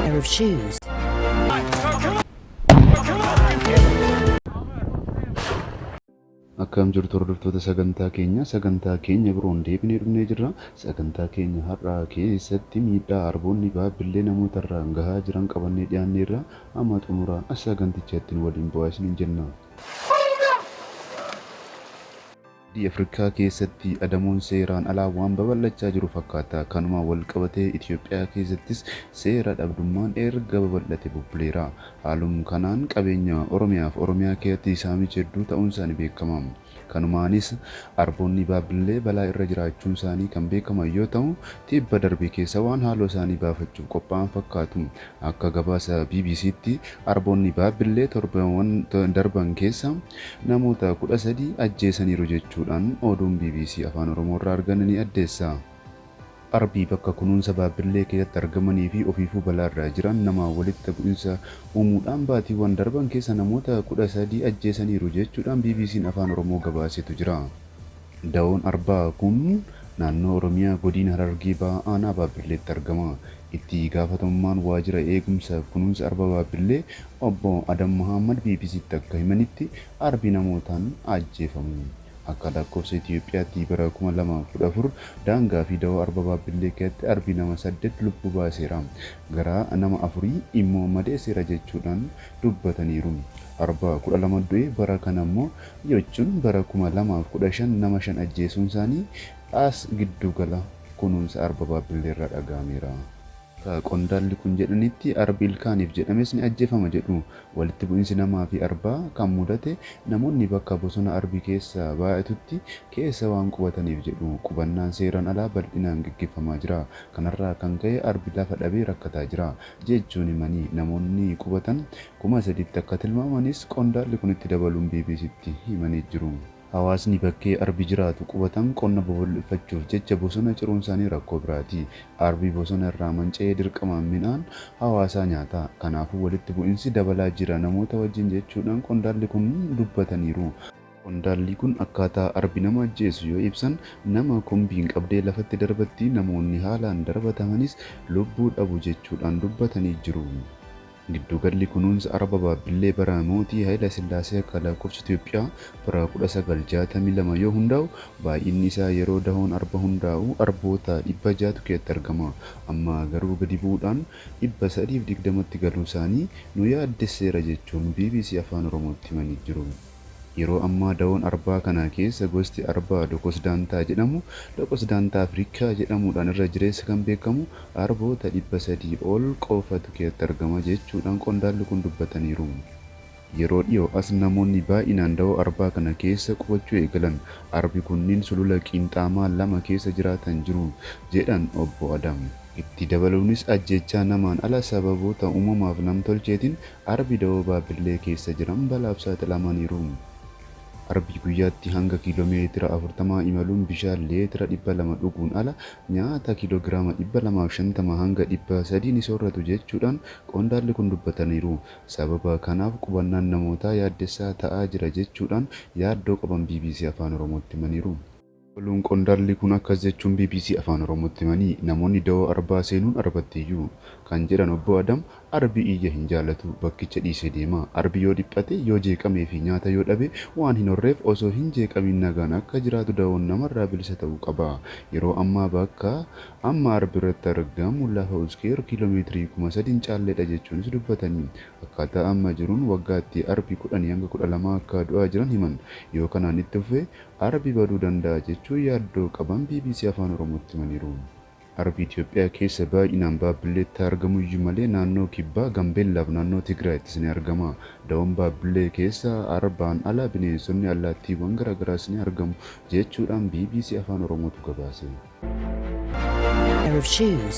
Pair of shoes. Akkam jirtu hordoftoota sagantaa keenya? Sagantaa keenya biroon deebinee dhufnee jirra. Sagantaa keenya har'aa keessatti miidhaa arboonni Baabbillee namoota irraan gahaa jiran qabannee dhiyaanneerra. Amma xumura sagantichaatti nu waliin bu'aa isiniin jenna. Ardii Afrikaa keessatti adamoon seeraan alaa waan babal'achaa jiru fakkaata. Kanumaan walqabatee Itoophiyaa keessattis seera dhabdummaan erga babal'ate bubbuleera. Haalum kanaan qabeenya Oromiyaaf Oromiyaa keessatti saamichi hedduu ta'uunsaa ni beekama. Kanumaanis Arboonni Baabbillee balaa irra jiraachuunsaanii kan beekaman yoo ta'u, tibba darbe keessa waan haaloo isaanii baafachuuf qophaa'an fakkaatu. Akka gabaasa BBCtti Arboonni Baabbillee torbeewwan darban keessa namoota 13 ajjeesaniiru jechuudhaan oduun bbc Afaan Oromoorraa arganne ni addeessa. Arbi bakka kunuunsa Baabbillee keessatti argamanii fi ofiifuu balaarra jiran namaan walitti bu'insa uumuudhaan baatiiwwan darban keessa namoota 13 ajjeesaniiru jechuudhaan BBCn Afaan Oromoo gabaasetu jira. Dawoon Arbaa kun naannoo Oromiyaa Godiina Harargee Bahaa Aanaa Baabbilleetti argama. Itti gaafatamummaan Waajira Eegumsa fi Kunuunsa Arba Baabbillee Obbo Adam Mahaammad BBCtti akka himanitti Arbi namootaan ajjeefamu. Akka lakkoofsa Itoophiyaatti bara 2014 daangaa fi dawoo Arba Baabbillee keessatti Arbi nama saddet lubbuu baaseera. Gara nama afurii immoo madeesseera jechuudhaan dubbataniiru. Arba 12 du'e bara kana immoo jechuun bara 2015 nama 5 ajjeesuunsaanii as giddugala kunuunsa Arba Baabbilleerraa dhaga'ameera. Akka qondaalli kun jedhanitti arbi ilkaaniif jedhames ni ajjeefama jedhu. Walitti bu'insi namaa fi arbaa kan mudate namoonni bakka bosona arbi keessa baay'atutti keessa waan qubataniif jedhu. Qubannaan seeraan alaa bal'inaan geggeeffamaa jira. Kanarraa kan ka'e arbi lafa dhabee rakkataa jira, jechuun himanii, namoonni qubatan 3,000tti akka tilmaamanis qondaalli kun itti dabaluun BBCtti himanii jiru. Hawaasni bakkee arbi jiraatu qubatan qonna babal'ifachuuf jecha bosona ciruunsaanii rakkoo biraati. Arbi bosona irraa manca'ee dirqamaan midhaan hawaasaa nyaata. Kanaafuu walitti bu'insi dabalaa jira namoota wajjin jechuudhaan qondaalli kun dubbataniiru. Qondaalli kun akkaataa arbi nama ajjeesu yoo ibsan, nama kumbiin qabdee lafatti darbatti, namoonni haalaan darbatamanis lubbuu dhabu jechuudhaan dubbatanii jiru. Giddugalli kunuunsa Arba Baabbillee bara Mootii Hayila Sillaasee akka lakkoofsa Itoophiyaa bara 1962 yoo hundaa'u, baay'inni isaa yeroo dahoon Arba hundaa'u Arboota 600tu keessatti argama. Amma garuu gadi bu'uudhaan 320tti galuusaanii nu yaaddesseera jechuun bbc Afaan Oromootti himanii jiru. Yeroo ammaa dawoon arbaa kana keessa gosti arbaa Dokosdaantaa jedhamu, Doqosdaantaa Afrikaa jedhamuudhaan irra jireessa kan beekamu, arboota 300 ol qofatu keessatti argama jechuudhaan qondaalli kun dubbataniiru. Yeroo dhiyoo as namoonni baay'inaan dawoo arbaa kana keessa qubachuu eegalan. Arbi kunniin sulula qiinxaamaa lama keessa jiraatan jiru, jedhan Obbo Adam. Itti dabaluunis ajjeechaa namaan ala sababoota uumamaaf nam-tolcheetiin arbi dawoo Baabbillee keessa jiran balaaf saaxilamaniiru. Arbi guyyaatti hanga kiiloomeetira 40 imaluun bishaan leetira 200 dhuguun ala nyaata kiiloogiraama 250 hanga 300 ni soorratu jechuudhaan qondaalli kun dubbataniiru. Sababa kanaaf qubannaan namootaa yaaddessaa ta'aa jira jechuudhaan yaaddoo qaban bbc Afaan Oromootti himaniiru. Dabaluun qondaalli kun akkas jechuun bbc Afaan Oromootti himanii, Namoonni dawoo arbaa seenuun arbatti iyyu, kan jedhan Obbo Adam, arbi iyya hin jaalatu, bakkicha dhiisee deema. Arbi yoo dhiphate, yoo jeeqamee fi nyaata yoo dhabe waan hin horreef osoo hin jeeqamiin nagaan akka jiraatu dawoon namarraa bilisa ta'uu qaba. Yeroo ammaa bakka amma arbi irratti argamu lafa uskeer kiiloomeetirii 3,000 hin caalledha jechuunis dubbatanii. Akkaataa amma jiruun waggaatti arbi kudhanii hanga 12 akka du'aa jiran himan. Yoo kanaan itti fufe Arbi baduu danda'a jechuun yaaddoo qaban bbc Afaan Oromootti himaniiru. Arbi Itoophiyaa keessa baay'inaan Baabbilleetti haa argamuyyuu malee naannoo Kibbaa, Gambeellaaf naannoo Tigraayittis ni argama. Dawoon Baabbillee keessa Arbaan ala bineensonni allaattiiwwan garaagaraas ni argamu jechuudhaan bbc Afaan Oromootu gabaase. Pair of shoes.